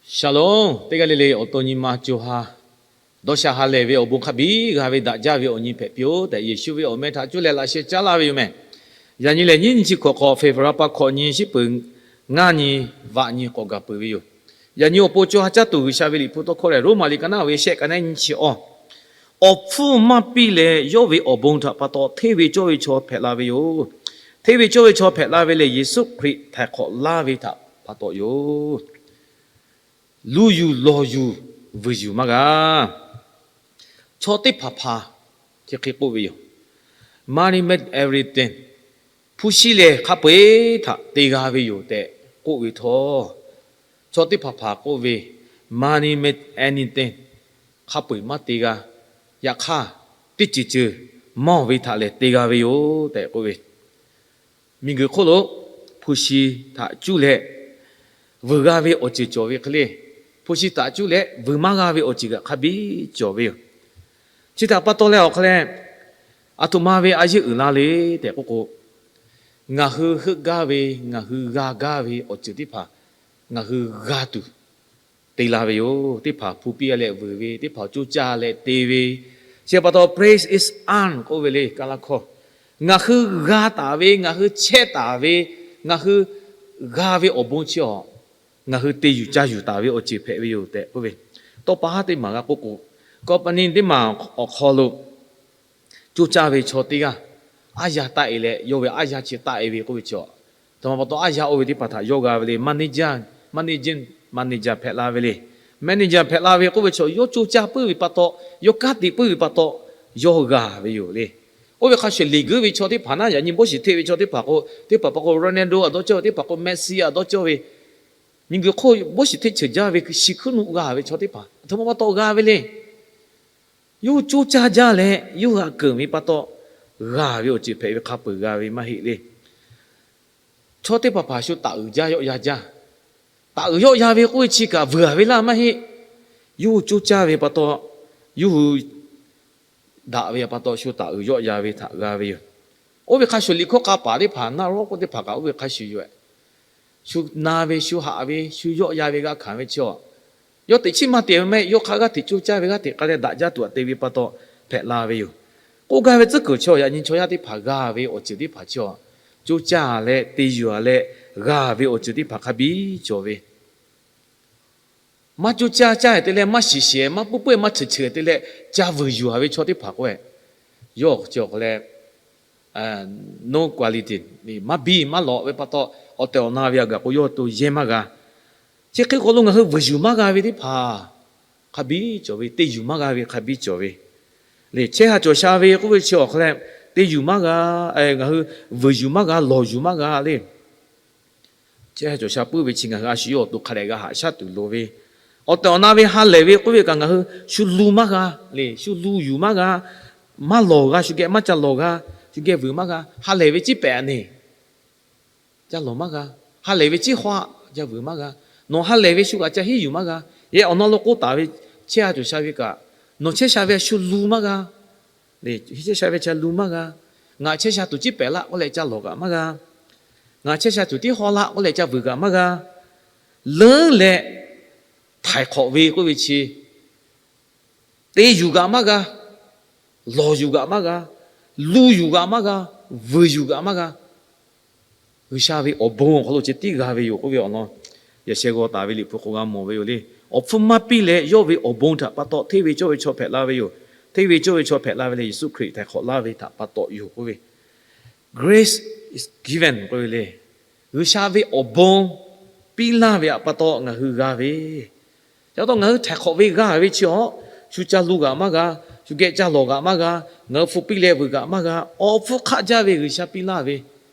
Shalom, teˇ g'aˇ le le awˬ to nyi ma co ha dawˇ sha ha lehˬ ve awˬ bon hk'a biˇ g'a ve daꞈ jaˇ ve awˬ nyi hpehꞈ piˇ-oˆ tehꞈ, Yeˍsuˆ ve awˬ meh htaꞈ cuˇ leh laꞈ sheh caˉ laˇ ve yoˬ meh. Yaꞈ nyi lehˬ, nyiˇ nyi chi hkawꞈ hk'awꞈ, February pa hkawꞈ nyi, shiˉ peuˬ ngaˇ nyi, vaꞈ nyi k'awꞈ gaˬ peuˬ ve yoˬ. Yaꞈ nyi awˬ pon co ha caˇ tuˬ G'uiˬsha ve liꞈ hpu tawˇ hkawˇ lehˬ, Roˉmaꞈ liꞈ ka naˉ ve shehˆ ka naˉ nyi chi awˬ, awˬ hpfuhˇ maˇ piˇ leh yawˇ ve awˬ bon htaꞈ pa taw hteˇ ve cawˇ ve chaw hpehꞈ la ve yoˬ. Hteˇ ve cawˇ ve chaw hpehꞈ la ve lehˬ, Yeˍsuˆ Hkriꞈ htaiˍ hk'awꞈ laˇ ve htaꞈ pa taw yoˬ. Luˇ yuˬ lawˬ yuˬ vuiˬ yuˬ maˇ g'a. Chaw teˇ hpaˍ hpaˍ chi hk'e k'oˆ ve yoˬ. Money make everything. Hpu shi lehˬ hk'a peu-eˬ htaꞈ te g'a ve yoˬ tehꞈ k'oˆ ve htawˇ, chaw teˇ hpaˍ hpaˍ k'oˆ ve, Money make anything. Hk'a peu-eˬ maˇ te g'a. Yaꞈ hk'aˇ, teˇ ceuˬ ceuˬ mawˬ ve htaꞈ lehˬ te g'a ve yoˬ tehꞈ k'oˆ ve. Miˬguiˬ hk'oˆ lo hpu shi htaꞈ cuˇ leh vuiˬ g'a ve awˬ ceuˬ cawˬ ve hk'e le. Hpu shi htaꞈ cuˇ leh vuiˬ maˇ g'a ve awˬ ceuˬ kaꞈ hk'a biˇ cawˬ ve yoˬ. Chi htaꞈ pa taw leh awˬ hk'aw leh, aˬ htoꞈ ma ve a yeˇ uiˍ la le tehꞈ k'oˆ k'o, ngaˬ hui heuˆ gaˇ ve, ngaˬ hui g'a gaˇ ve awˬ ceuˬ teˇ hpaˍ ngaˬ hui g'a tuˬ te la ve yoˬ. Teˇ hpaˍ hpu piˇ leh vuiˬ ve, teˇ hpaˍ coˇ caˇ leh te ve, chi pa taw praise is earned k'oˆ ve le Kaˇlaˇ hkawˇ. Ngaˬ hui g'a taˍ ve, ngaˬ hui chehˇ taˍ ve, ngaˬ hui g'a ve awˬ bon chi awˬ, ngaˬ hui te yuˬ ca yuˬ taˍ ve awˬ ceuˬ hpehꞈ ve yoˬ tehꞈ k'oˆ ve. Tawˇ pa haˉ teˇ maˬ g'a k'oˆ k'o, company teˇ maˬ awˬ hk'aw lo coˇ caˇ ve chaw teˇ g'aˇ aˉ yaˇ taˆ-e leh, yawˇ ve aˉ yaˇ chi taˆ-e ve k'oˆ ve chaw, aˬ htoꞈ ma pa taw aˉ yaˇ oˇ ve teˇ hpaˍ htaꞈ yawˇ g'a ve le, managing, managing manager hpehꞈ la ve le. Manager hpehꞈ la ve k'oˆ ve chaw, yawˇ coˇ caˇ puiˉ ve pa taw, yawˇ kanˉ te puiˉ ve pa taw, yawˇ g'a ve yoˬ le. Oˇ ve hk'a shuˍ liꞈ guiˇ ve chaw teˇ hpaˍ naˉ, yaꞈ nyi boˇ shiˍ hteˆ ve chaw teˇ hpaˍ k'o, teˇ hpaˍ pa k'o Ronaldo aꞈ dawˇ cawˇ ve, teˇ hpaˍ k'o Messi aꞈ dawˇ cawˇ ve, miˬguiˬ hk'oˆ boˇ shiˍ hteˆ ceuˬ jaˇ ve shi hkuiˉ nuˆ g'a ve chaw teˇ hpaˍ aˬ htoꞈ ma pa taw g'a ve le. Yawˇ hui coˇ caˇ jaˇ leh yawˇ hui htaꞈ keunˍ ve pa taw, g'a ve awˬ ceuˬ hpehꞈ ve hk'a peu-eˬ g'a ve maˇ heˆ le. Chaw teˇ hpaˍ hpaˍ shu taˍ uiˍ jaˇ yawˆ yan jaˇ. Taˍ uiˍ yawˆ yan ve k'oˆ ve chi kaꞈ vuiˬ-a ve laˇ maˇ heˆ. Yawˇ hui coˇ caˇ ve pa taw, yawˇ hui daꞈ ve pa taw shu taˍ uiˍ yawˆ yan ve htaꞈ g'a ve yoˬ. Oˇ ve hk'a shuˍ liꞈ hkawˇ k'a paˍ teˇ hpaˍ naˆ rawˉ k'oˆ teˇ hpaˍ kaꞈ oˇ ve hk'a shuˍ yoˬ. Shu na ve, shu haꞈ ve, shu yawˆ yan ve g'a hkanˍ ve chi awˬ, yawˇ teꞈ chiˉ maˇ te ve mehˆ, yawˇ hk'a g'aˇ hteꞈ coˇ caˇ ve g'aˇ hteꞈ k'ai leh daꞈ jaˇ tuˬ aꞈ te ve pa taw hpehꞈ la ve yoˬ. K'oˆ gaˇ ve tcuhˉ kuiˬ chi awˬ, yaꞈ nyi chaw yaˇ teˇ hpaˍ g'a ve awˬ ceuˬ teˇ hpaˍ chi awˬ, coˇ caˇ leh te yuˬ-a leh g'a ve awˬ ceuˬ teˇ hpaˍ hk'a biˇ cawˬ ve. Maˇ coˇ caˇ caˇ-e te leh, maˇ shiˍ shiˍ-e, maˇ puiˉ puiˉ-e, maˇ cheuˬ cheuˬ-e te leh, ca vuiˬ yuˬ-a ve chaw teˇ hpaˍ k'oˆ-e, yawˇ chi awˬ hk'aw leh no quality, maˇ biˇ maˇ lawꞈ ve pa taw, awˬ tehˬ awˬ na ve aꞈ gaˬ k'o yawˇ to yehˇ maˇ g'a. Chi hk'e k'o lo ngaˬ hui vuiˬ yuˬ maˇ g'a ve teˇ hpaˍ hk'a biˇ cawˬ ve, te yuˬ maˇ g'a ve hk'a biˇ cawˬ ve le. Chehˇ ha cawˬ sha ve k'oˆ ve chi awˬ hk'aw leh, te yuˬ maˇ g'a, ngaˬ hui vuiˬ yuˬ maˇ g'a, lawˬ yuˬ maˇ g'a le. Chehˇ ha cawˬ sha puiˉ ve chi ngaˬ hui a shu yawˇ awˬ to hk'a dehꞈ g'a haꞈ shaˉ tuˬ loˍ ve, awˬ tehˬ awˬ na ve ha lehˬ ve k'oˆ ve kaꞈ ngaˬ hui shu lu maˇ g'a le, shu lu yuˬ maˇ g'a, maˇ lawˬ g'a, shu geh maˇ ca lawˬ g'a, shu geh vuiˬ maˇ g'a, ha lehˬ ve ciˉ pehꞈ-a ne, ca lawˬ maˇ g'a, ha lehˬ ve ciˉ hawˉ-a, ca vuiˬ maˇ g'a, nawˬ ha lehˬ ve shu kaꞈ ca hiˉ yuˬ maˇ g'a. Yehˬ awˬ na lo k'oˆ taˍ ve, chehˇ ha cawˬ sha ve kaꞈ, nawˬ chehˇ sha ve shu lu maˇ g'a le, chehˇ sha ve ca lu maˇ g'a. Ngaˬ chehˇ sha tuˬ ciˉ pehꞈ laˇ k'oˆ leh ca lawˬ kaꞈ maˇ g'a. Ngaˬ chehˇ sha tuˬ tiˉ hawˉ laˇ k'oˆ leh ca vuiˬ kaꞈ maˇ g'a. Leuˉ leh htaiˍ hk'awꞈ ve k'oˆ ve chi, te yuˬ kaꞈ maˇ g'a, lawˬ yuˬ kaꞈ maˇ g'a, lu yuˬ kaꞈ maˇ g'a, vuiˬ yuˬ kaꞈ maˇ g'a. G'uiˬsha ve awˬ bon awˬ hk'aw lo ceh tiˉ g'a ve yoˬ k'oˆ ve awˬ lawn, yaꞈ sheh g'aw taˍ ve liꞈ hpu k'o g'a mawˬ ve yoˬ le. Awˬ hpfuhˇ maˇ piˇ leh yawˇ ve awˬ bon htaꞈ pa taw hteˇ ve cawˇ ve chaw hpehꞈ la ve yoˬ. Hteˇ ve cawˇ ve chaw hpehꞈ la ve leh Yeˍsuˆ Hkriꞈ htaiˍ hk'awꞈ laˇ ve htaꞈ pa taw yoˬ k'oˆ ve, Grace is given k'oˆ ve le. G'uiˬsha ve awˬ bon piˇ laˇ ve htaꞈ pa taw ngaˬ hui g'a ve. Ca taw ngaˬ hui htaiˍ hk'awꞈ ve g'a ve chi awˬ, shu ca lu kaꞈ maˇ g'a, shu geh ca lawˬ kaꞈ maˇ g'a, ngaˬ hui hpu piˇ leh vuiˬ kaꞈ maˇ g'a, awˬ hpfuhˇ hk'aˆ jaˇ ve G'uiˬsha piˇ laˇ ve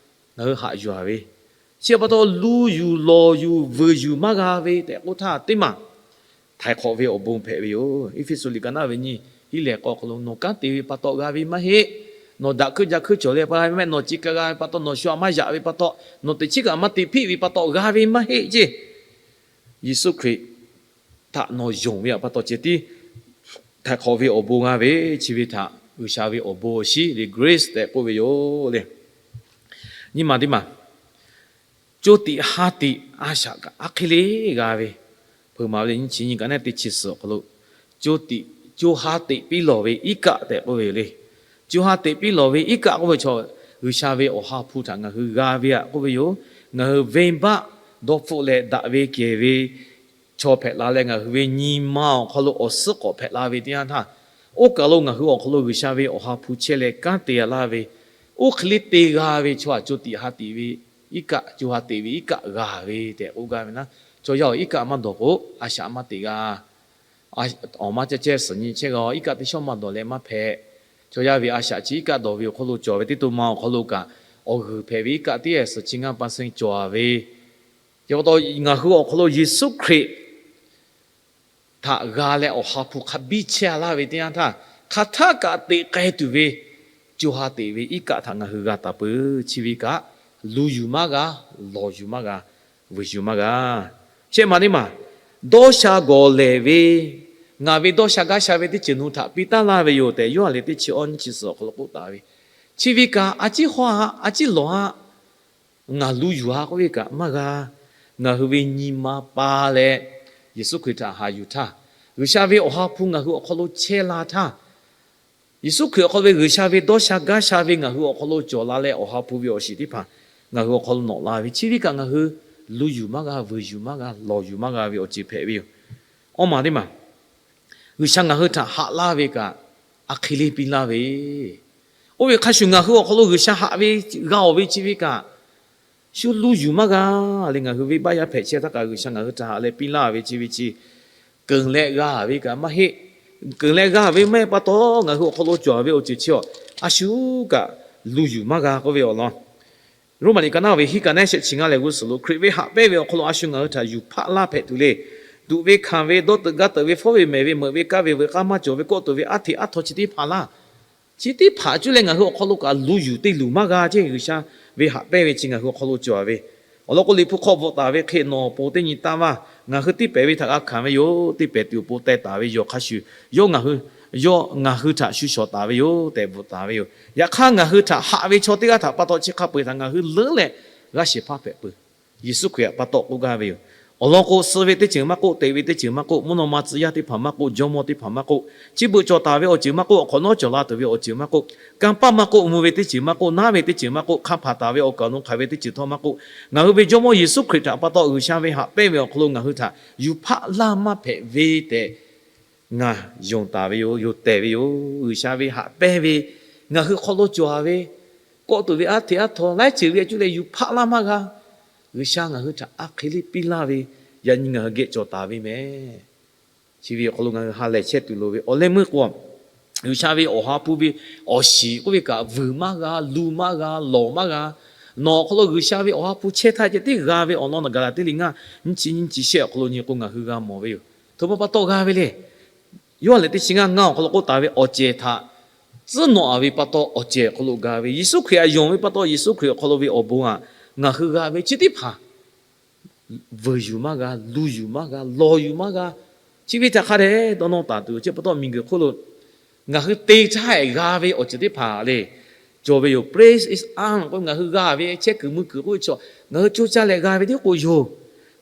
ngaˬ hui haꞈ yuˬ-a ve. Chi pa taw lu yuˬ lawˬ yuˬ vuiˬ yuˬ maˇ g'a ve tehꞈ k'oˆ htaˇ teˇ maˬ htaiˍ hk'awꞈ ve awˬ bon hpehꞈ ve yoˬ. Eˇfeˇsuꞈ liꞈ ka naˉ ve nyi, hiˉ lehˬ k'aw hk'aw lo, nawˬ kanˉ te ve pa taw g'a ve maˇ heˆ. Nawˬ daꞈ hkuiˇ jaˇ hkuiˇ cawˬ leh pa g'a ve maˇ heˆ. Nawˬ chi ka g'a ve pa taw, nawˬ shu aꞈ maˇ yaꞈ ve pa taw, nawˬ teꞈ chiˉ kaꞈ maˇ te hpiˆ ve pa taw g'a ve maˇ heˆ ceˇ. Yeˍsuˆ Hkriꞈ htaꞈ nawˬ yonˍ ve htaꞈ pa taw ceh tiˉ htaiˍ hk'awꞈ ve awˬ bon g'a ve, chi ve htaꞈ G'uiˬsha ve awˬ bon awˬ shiˉ le, grace tehꞈ k'oˆ ve yoˬ le. Nyi ma teˇ maˬ, co tiꞈ ha tiꞈ a shaꞈ kaꞈ aˉ hk'e le g'a ve, Hpeuꞈ maˍ ve le nyiˇ chi nyiˇ kaꞈ neˉ teˇ chi suhˍ awˬ hk'aw lo, co tiꞈ co ha teꞈ piˇ lawˬ ve iˉ kaˆ tehꞈ k'oˆ ve yoˬ le. Co ha teꞈ piˇ lawˬ ve iˉ kaˆ k'oˆ ve chaw, G'uiˬsha ve Awˬ ha hpu htaꞈ ngaˬ hui g'a ve htaꞈ k'oˆ ve yoˬ. Ngaˬ hui venˇbaˆ dawˇ hpfuhˆ leh daꞈ ve kehˬ ve chaw hpehꞈ la leh, ngaˬ hui ve nyi ma awˬ hk'aw lo awˬ suhˉ k'awꞈ hpehꞈ la ve teˇ yanˇ htaˇ, oˇ kaˬ lo ngaˬ hui awˬ hk'aw lo G'uiˬsha ve Awˬ ha hpu chehˇ leh kanˉ te g'a laˇ ve, oˇ hk'e le te g'a ve chaw htaꞈ co tiꞈ ha teꞈ ve iˉ kaˆ, co ha teꞈ ve iˉ kaˆ g'a ve tehꞈ k'oˆ gaˇ ve naˉ, chaw yaˇ awˬ iˉ kaˆ maˇ dawˬ k'o, a shaꞈ maˇ teꞈ g'a. Awˬ maˇ ceh ceh suhˍ nyi chehˇ g'a, iˉ kaˆ teˇ shawˉ maˇ dawˬ leh maˇ hpehꞈ. Chaw yaˇ ve a shaꞈ chi iˉ kaˆ dawˬ ve awˬ hk'aw lo cawˬ ve teˇ to ma awˬ hk'aw lo kaꞈ, awˬ g'uiˬ hpehꞈ ve iˉ kaˆ teˇ suhˍ chi ngaˇ pa seh cawˬ ve. Chi pa taw ngaˬ hui awˬ hk'aw lo Yeˍsuˆ Hkriꞈ htaꞈ g'a leh Awˬ ha hpu hk'a biˇ chehˇ laˇ ve teˇ yanˇ htaˇ, hk'aˬ htaˆ kaꞈ teꞈ k'ai tuˬ ve co ha teꞈ ve iˉ kaˆ htaꞈ ngaˬ hui g'a taˍ peuˬ. Chi ve kaꞈ, lu yuˬ maˇ g'a, lawˬ yuˬ maˇ g'a, vuiˬ yuˬ maˇ g'a. Shehˆ maˬ teˇ maˬ, dawˇ sha gawˬ lehˬ ve, ngaˬ ve dawˇ sha gaˇ sha ve teˇ ceuˬ nawˬ hui htaꞈ piˇ taˉ laˇ ve yoˬ tehꞈ, Yoˇhanˬ lehˬ teˇ chi awˇ nyiˇ chi suhˍ awˬ hk'aw lo k'oˆ taˍ ve. Chi ve kaꞈ a ciˉ hawˇ haˆ, a ciˉ lawˬ haˆ, ngaˬ lu yuˬ ha k'oˆ ve kaꞈ maˇ g'a. Ngaˬ hui ve nyi ma pa leh Yeˍsuˆ Hkriꞈ htaꞈ haꞈ yuˬ htaˇ, G'uiˬsha ve Awˬ ha hpu ngaˬ hui awˬ hk'aw lo chehˇ la htaˇ, Yeˍsuˆ Hkriꞈ awˬ hk'aw lo ve G'uiˬsha ve dawˇ sha gaˇ sha ve ngaˬ hui awˬ hk'aw lo cawˬ la leh, Awˬ ha hpu ve awˬ shiˍ teˇ hpaˍ ngaˬ hui awˬ hk'aw lo nawꞈ la ve, chi ve kaꞈ ngaˬ hui lu yuˬ maˇ g'a, vuiˬ yuˬ maˇ g'a, lawˬ yuˬ maˇ g'a ve awˬ ceuˬ hpehꞈ ve yoˬ. Awˇ maˬ teˇ maˬ, G'uiˬsha ngaˬ hui htaꞈ haꞈ laˇ ve kaꞈ, a hk'e le piˇ laˇ ve, oˇ ve hk'a shuˍ ngaˬ hui awˬ hk'aw lo G'uiˬsha haꞈ ve g'a awˬ ve chi ve kaꞈ, shu lu yuˬ maˇ g'a. Leh ngaˬ hui venˇbaˆ yaˇ hpehꞈ chehˇ htaˇ kaꞈ, G'uiˬsha ngaˬ hui htaꞈ haꞈ leh piˇ laˇ ve chi ve chi keunˍ leh g'a ve kaꞈ maˇ heˆ. Keunˍ leh g'a ve maˇ heˆ pa taw, ngaˬ hui awˬ hk'aw lo cawˬ ve awˬ ceuˬ chi awˬ, a shu kaꞈ lu yuˬ maˇ g'a k'oˆ ve awˬ lawn. Roˉmaꞈ liꞈ ka naˉ ve hiˉ ka neˉ shehˆ chi ngaˇ leh g'uˇ suhˍ lo, Hkriꞈ ve haꞈ pehnˇ ve awˬ hk'aw lo a shu ngaˬ hui htaꞈ yuˬ hpaˆ laˇ hpehꞈ tuˬ le. Tuꞈ ve hkanˍ ve, dawˇ teuꞈ gaˇ teuꞈ ve, fawˉ ve mehˍ ve, meuꞈ ve kaˇ ve, veuꞈ k'aˇ maˇ cawˬ ve, kawˆ tuˬ ve aˉ hteꞈ aˉ htaw chi teˇ hpaˍ laˇ. Chi teˇ hpaˍ cuˇ leh ngaˬ hui awˬ hk'aw lo kaꞈ lu yuˬ te luˬ maˇ g'a ceˇ. G'uiˬsha ve haꞈ pehnˇ ve chi ngaˬ hui awˬ hk'aw lo cawˬ ve. Awˬ lawn k'o, Liꞈ hpu hk'aw bvuhꞈ taˍ ve hk'e, nawˬ awˬ pon teˇ nyi taˇ vaˇ, ngaˬ hui teˇ pehˍ ve htaꞈ g'a hkanˍ ve yoˬ. Teˇ pehˍ tuˬ awˬ pon teh taˍ ve yawˬ hk'a shuˍ, yawˇ ngaˬ hui, yawˇ ngaˬ hui htaꞈ shu shawˍ taˍ ve yoˬ tehꞈ bvuhꞈ taˍ ve yoˬ. Yaꞈ hk'aˇ, ngaˬ hui htaꞈ haꞈ ve chaw teˇ g'aˇ htaꞈ pa taw chi hk'a peu-eˬ htaꞈ ngaˬ hui leuˉ leh g'aˇ shehˍ hpaˇ hpehꞈ peuˬ. Yeˍsuˆ Hkriꞈ htaꞈ pa taw k'oˆ gaˇ ve yoˬ. Awˬ lawn k'o, suh ve teˇ ceuˬ maˇ k'oˆ, te ve teˇ ceuˬ maˇ k'oˆ, mvuhˇ naw ma tcuh yaˇ teˇ hpaˍ maˇ k'oˆ, jawˇmawˇ teˇ hpaˍ maˇ k'oˆ, chi beuꞈ cawˬ taˍ ve awˬ ceuˬ maˇ k'oˆ, awˬ hk'awꞈ nawˉ cawˬ la tuˬ ve awˬ ceuˬ maˇ k'oˆ, kanˇ paˆ maˇ k'oˆ, mvuh ve teˇ ceuˬ maˇ k'oˆ, naˉ ve teˇ ceuˬ maˇ k'oˆ, hk'a hpanˍ taˍ ve awˬ kaˍ awˬ nu hk'aˬ ve teˇ ceuˬ htawˇ maˇ k'oˆ, ngaˬ hui ve Jawˇmawˇ Yeˍsuˆ Hkriꞈ htaꞈ pa taw G'uiˬsha ve haꞈ pehnˇ ve awˬ hk'aw lo ngaˬ hui htaꞈ yuˬ hpaˆ laˇ maˇ hpehꞈ ve tehꞈ ngaˬ yonˍ taˍ ve yoˬ, yonˍ tehˬ ve yoˬ. G'uiˬsha ve haꞈ pehnˇ ve ngaˬ hui hk'aw lo cawˬ ve, kawˆ tuˬ ve aˉ hteꞈ aˉ htaw laiˉ ceuˬ ve a cuˇ leh yuˬ hpaˆ laˇ maˇ g'a. G'uiˬsha ngaˬ hui htaꞈ a hk'e le piˇ laˇ ve, yaꞈ nyi ngaˬ hui geh cawˬ taˍ ve mehˍ. Chi ve awˬ hk'aw lo ngaˬ hui ha lehˬ chehˇ tuˬ loˍ ve awˬ leh meuˇ k'o, G'uiˬsha ve Awˬ ha hpu ve awˬ shiˍ k'oˆ ve kaꞈ, vuiˬ maˇ g'a, lu maˇ g'a, lawˬ maˇ g'a. Nawˬ awˬ hk'aw lo G'uiˬsha ve Awˬ ha hpu chehˇ htaˇ ceh tiˉ g'a ve awˬ lawn, Gaˍlaˍtiˆ liꞈ ngaˇ nyiˇ chi nyiˇ chi shehˆ awˬ hk'aw lo nyi k'o ngaˬ hui g'a mawˬ ve yoˬ. Htoꞈ ma pa taw g'a ve le. Yawˇ lehˬ teˇ chi ngaˇ ngaˇ awˬ hk'aw lo k'oˆ taˍ ve awˬ cehˬ htaꞈ tcuhˉ nawꞈ-a ve pa taw awˬ cehˬ awˬ hk'aw lo g'a ve, Yeˍsuˆ Hkriꞈ htaꞈ yonˍ ve pa taw Yeˍsuˆ Hkriꞈ awˬ hk'aw lo ve awˬ bon htaꞈ ngaˬ hui g'a ve chi teˇ hpaˍ vuiˬ yuˬ maˇ g'a, lu yuˬ maˇ g'a, lawˬ yuˬ maˇ g'a. Chi ve htaꞈ hk'a dehꞈ dawˇ nawˇ taˍ tuˬ yoˬ. Chi pa taw miˬguiˬ hk'oˆ lo ngaˬ hui te htaˇ g'a ve awˬ ceuˬ teˇ hpaˍ le cawˬ ve yoˬ. Praise is on k'o, ngaˬ hui g'a ve chehˇ kuiˬ mui kuiˬ k'oˆ ve chaw, ngaˬ hui co caˇ leh g'a ve tiˉ k'o yoˬ.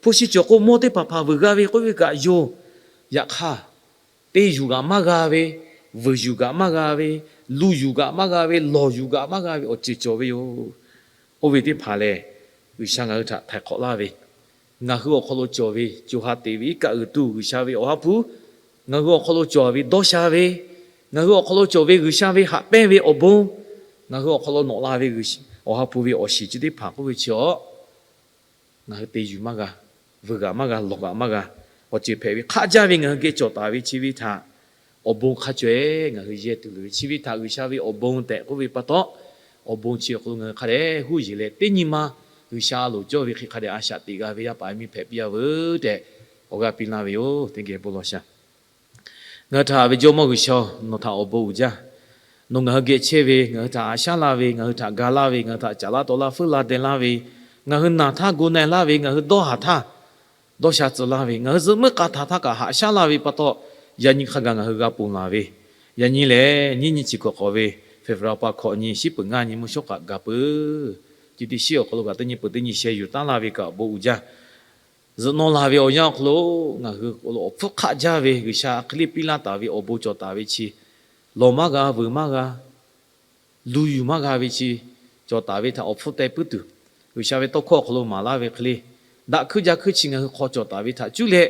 Hpu shi cawˬ k'o mawˇ teˇ hpaˍ hpaˍ vuiˬ g'a ve k'oˆ ve kaꞈ yoˬ. Yaꞈ hk'aˇ, te yuˬ kaꞈ maˇ g'a ve, vuiˬ yuˬ kaꞈ maˇ g'a ve, lu yuˬ kaꞈ maˇ g'a ve, lawˬ yuˬ kaꞈ maˇ g'a ve awˬ ceuˬ cawˬ ve yoˬ. Oˇ ve teˇ hpaˍ lehˬ, G'uiˬsha ngaˬ hui htaꞈ htaiˍ hk'awꞈ laˇ ve, ngaˬ hui awˬ hk'aw lo cawˬ ve co ha teꞈ ve iˉ kaˆ uiˍ tuˬ G'uiˬsha ve Awˬ ha hpu, ngaˬ hui awˬ hk'aw lo cawˬ ve dawˇ sha ve, ngaˬ hui awˬ hk'aw lo cawˬ ve G'uiˬsha ve haꞈ pehnˇ ve awˬ bon, ngaˬ hui awˬ hk'aw lo nawꞈ la ve Awˬ ha hpu ve awˬ shiˍ chi teˇ hpaˍ k'oˆ ve chi awˬ ngaˬ hui te yuˬ maˇ g'a, vuiˬ g'aꞈ maˇ g'a, lawˬ g'aꞈ maˇ g'a. Awˬ ceuˬ hpehꞈ ve hk'aˆ jaˇ ve ngaˬ hui geh cawˬ taˍ ve chi ve htaꞈ awˬ bon hk'a caweh ngaˬ hui yehˇ tuˬ loˍ ve chi ve htaꞈ G'uiˬsha ve awˬ bon tehꞈ k'oˆ ve pa taw, awˬ bon chi awˬ hk'aw lo ngaˬ hui hk'a dehꞈ huˉ yeˬ leh teˇ nyi ma G'uiˬsha a loˍ cawˇ ve hk'e hk'a dehꞈ a shaꞈ teꞈ g'a ve yaˇ paˍ yaˇ miˇ hpehꞈ piˇ-a veuˬ tehꞈ awˬ g'aˇ piˇ laˇ ve yoˬ. Teˇ geh bon lawˬ shaˍ. Ngaˬ hui htaꞈ haꞈ ve Jawˇmawˇ G'uiˬsha-oˬ, nawˬ htaꞈ awˬ bon uiˍ jaˇ. Nawˬ ngaˬ hui geh chehˇ ve, ngaˬ hui htaꞈ haꞈ shaˉ laˇ ve, ngaˬ hui htaꞈ ga laˇ ve, ngaˬ hui htaꞈ caˍ laˇ taw laˇ, feuˉ laˇ deh laˇ ve, ngaˬ hui naˬ htaˇ gu na-e laˇ ve, ngaˬ hui dawˇ haˍ htaˇ dawˇ sha tcuh laˇ ve, ngaˬ hui zuhꞈ muiˉ k'a htaˍ htaˇ kaꞈ haꞈ shaˉ laˇ ve pa taw, yaꞈ nyi hk'a gaˬ ngaˬ hui g'a ponˬ laˬ ve, yaꞈ nyi lehˬ nyiˇ nyi chi hkawꞈ hk'awꞈ ve February pa hkawꞈ nyi shiˉ peuˬ ngaˇ nyi mvuhˇ shawˉ kaꞈ gaˬ peuˬ. Chi teˇ shiˉ awˬ hk'aw lo kaꞈ teˇ nyi peuˬ teˇ nyi sheh yuˬ taˉ laˇ ve kaꞈ awˬ bon uiˍ jaˇ. zuhꞈ naw la ve awˬ yanˇ awˬ hk'aw lo ngaˬ hui awˬ hpfuhˇ hk'aˆ jaˇ ve G'uiˬsha hk'e le piˇ laˇ taˍ ve awˬ bon cawˬ taˍ ve chi, lawˬ maˇ g'a, vuiˬ maˇ g'a, lu yuˬ maˇ g'a ve chi cawˬ taˍ ve htaꞈ awˬ hpfuhˇ teh puiˉ tuˬ, G'uiˬsha ve tawˇ hkawˇ awˬ hk'aw lo maˍ laˇ ve hk'e le, daꞈ hkuiˇ ja hkuiˇ chi ngaˬ hui hk'aw cawˬ taˍ ve htaꞈ cuˇ leh,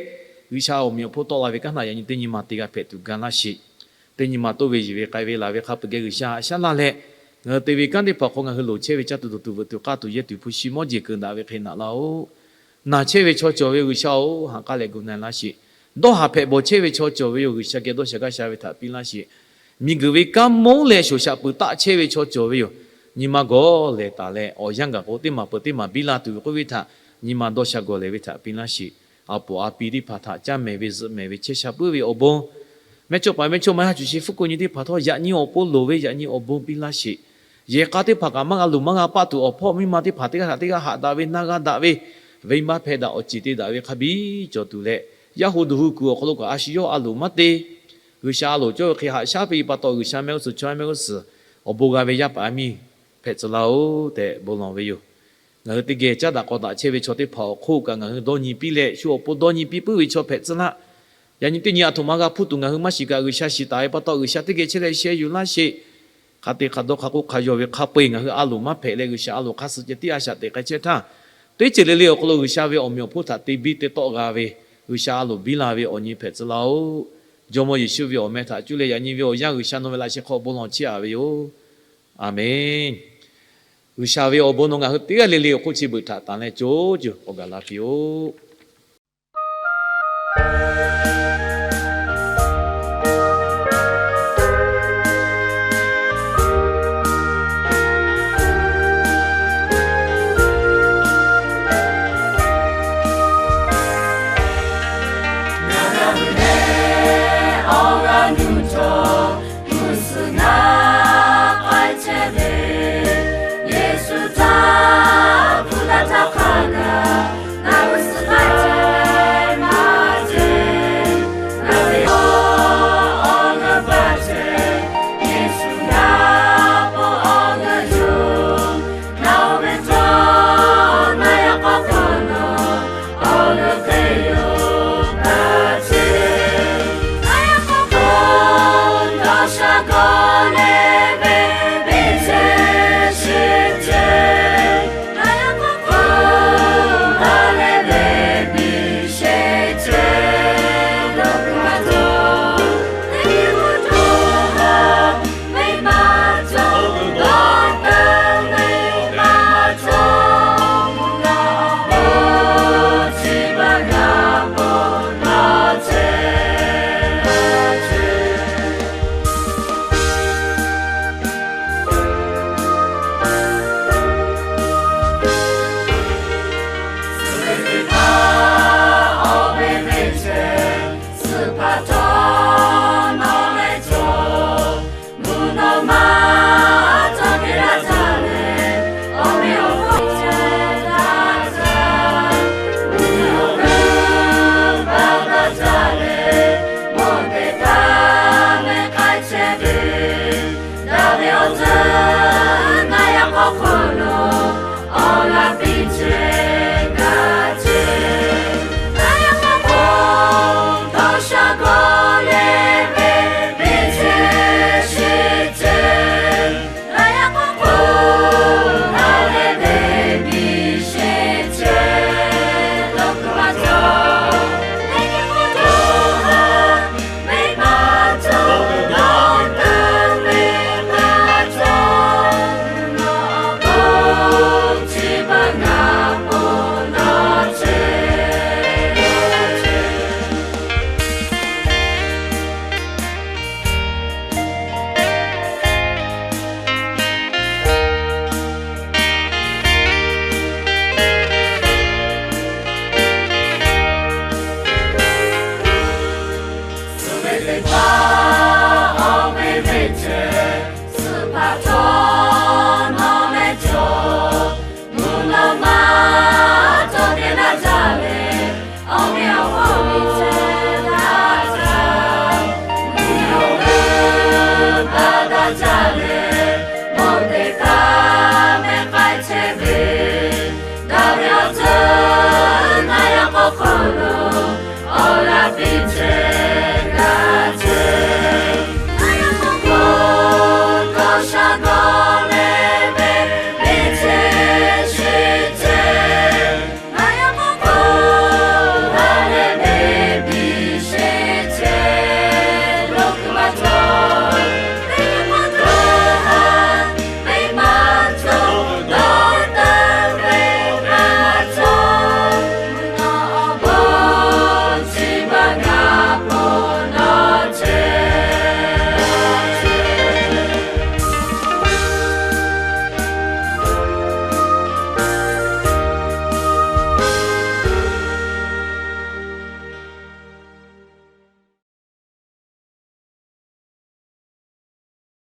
G'uiˬsha awˬ meꞈ awˬ hponˇ tawˆ la ve kanˉ htaꞈ yaꞈ nyi teˇ nyi ma te g'a hpehꞈ tuˬ ga laˇ sheˍ. Teˇ nyi ma toˇ ve yiˬ ve k'ai ve laˬ ve hk'a peu-eˬ geh G'uiˬsha haꞈ shaˉ laˇ leh, ngaˬ hui te ve kanˉ teˇ hpaˍ hk'aw ngaˬ hui loˍ chehˇ ve caˇ tuˬ dawˬ tuˬ veuꞈ tuˬ k'aˇ tuˬ yehˇ tuˬ hpu shi mawˇ jeˬ keuˬ daꞈ ve hk'e naꞈ laˇ-oˆ. Naˬ chehˇ ve chaw cawˬ ve yoˬ G'uiˬsha-oˬ, ha k'aˉ leh gu na laˇ sheˍ. Dawˇ haˍ hpehꞈ bawˬ chehˇ ve chaw cawˬ ve yoˬ G'uiˬsha geh dawˇ sha gaˇ sha ve htaꞈ piˇ laˇ sheˍ. Miˬguiˬ ve kanˉ monˇ leh shoˍ shaꞈ peuˬ taˆ chehˇ ve chaw cawˬ ve yoˬ. Nyi ma gawˬ lehˬ taˍ leh awˬ yanˇ gaˬ k'o teˇ maˬ peuˬ teˇ maˬ biˇ la tuˬ ve k'oˆ ve htaꞈ nyi ma dawˇ sha gawˬ lehˬ ve htaꞈ piˇ laˇ sheˍ. A poˍ a pi teˇ hpaˍ htaꞈ caˇ mehˍ ve zuhꞈ mehˍ ve chehˇ sha puiˉ ve awˬ bon, mehˇchawˇ paˍ mehˇchawˇma yaˇ cuˬ shi hpfuhˇ ko nyi teˇ hpaˍ htawˇ yaꞈ nyi awˬ pon loˍ ve yaꞈ nyi awˬ bon piˇ laˇ sheˍ. Yehˬ k'a teˇ hpaˍ kaꞈ maˇ g'a luˬ maˇ g'a paˆ tuˬ awˬ hpawˇ miˇ ma teˇ hpaˍ teˇ g'aˇ htaꞈ teˇ g'aˇ haꞈ daꞈ ve na g'a daꞈ ve, venˇbaˆ hpehˇ daꞈ awˬ ceˬ te daꞈ ve hk'a biˇ cawˬ tuˬ leh, yaˇ hu duˬ hu kuiˬ awˬ hk'aw lo kaꞈ a shu yawˇ a loˍ maˇ te, G'uiˬsha a loˍ cawˇ ve hk'e haꞈ shaˉ piˇ pa taw G'uiˬsha mehˆ g'uˇ suhˍ chaw mehˆ g'uˇ suhˍ awˬ bon g'a ve yaˇ paˍ yaˇ miˇ hpehꞈ tcuh laˇ-oˆ tehꞈ bon lawˬ ve yoˬ. Ngaˬ hui teˇ geh caˉ daꞈ k'aw daꞈ chehˇ ve chaw teˇ hpaˍ awˬ hk'oˆ kaꞈ ngaˬ hui dawˇ nyi piˇ leh shu awˬ pon dawˇ nyi piˇ puiˉ ve chaw hpehꞈ tcuh laˇ. Yaꞈ nyi teˇ nyi aˬ htoꞈ ma g'a hpuˇ tuˬ ngaˬ hui maˇ shiˍ kaꞈ G'uiˬsha shiˍ taˍ ve pa taw G'uiˬsha teˇ geh chehˇ leh sheh yuˬ laˇ sheˍ. Hk'a te hk'a dawˇ hk'a k'oˆ hk'a yaw ve hk'a peu-eˬ ngaˬ hui a loˍ maˇ hpehꞈ leh G'uiˬsha a loˍ hk'a suh ceh tiˉ a shaꞈ teꞈ k'ai chehˇ htaˇ, teˇ ceuˬ le le awˬ hk'aw lo G'uiˬsha ve awˬ meꞈ awˬ hponˇ htaꞈ te biˇ te tawˆ g'a ve, G'uiˬsha a loˍ biˇ la ve awˬ nyi hpehꞈ tcuh laˇ-oˆ. Jawˇmawˇ Yeˍsuˆ ve awˬ meh htaꞈ cuˇ leh yaꞈ nyi ve awˬ yanˇ G'uiˬsha nawˬ ve laꞈ sheh hk'aw bon lawˬ chehˇ-a ve yoˬ. A menˬ. G'uiˬsha ve awˬ bon nawˬ ngaˬ hui teˇ g'aˇ le le awˬ hk'oˆ chi beuꞈ htaꞈ tanˍ leh co co k'awꞈ gaˬ la piˇ-oˆ.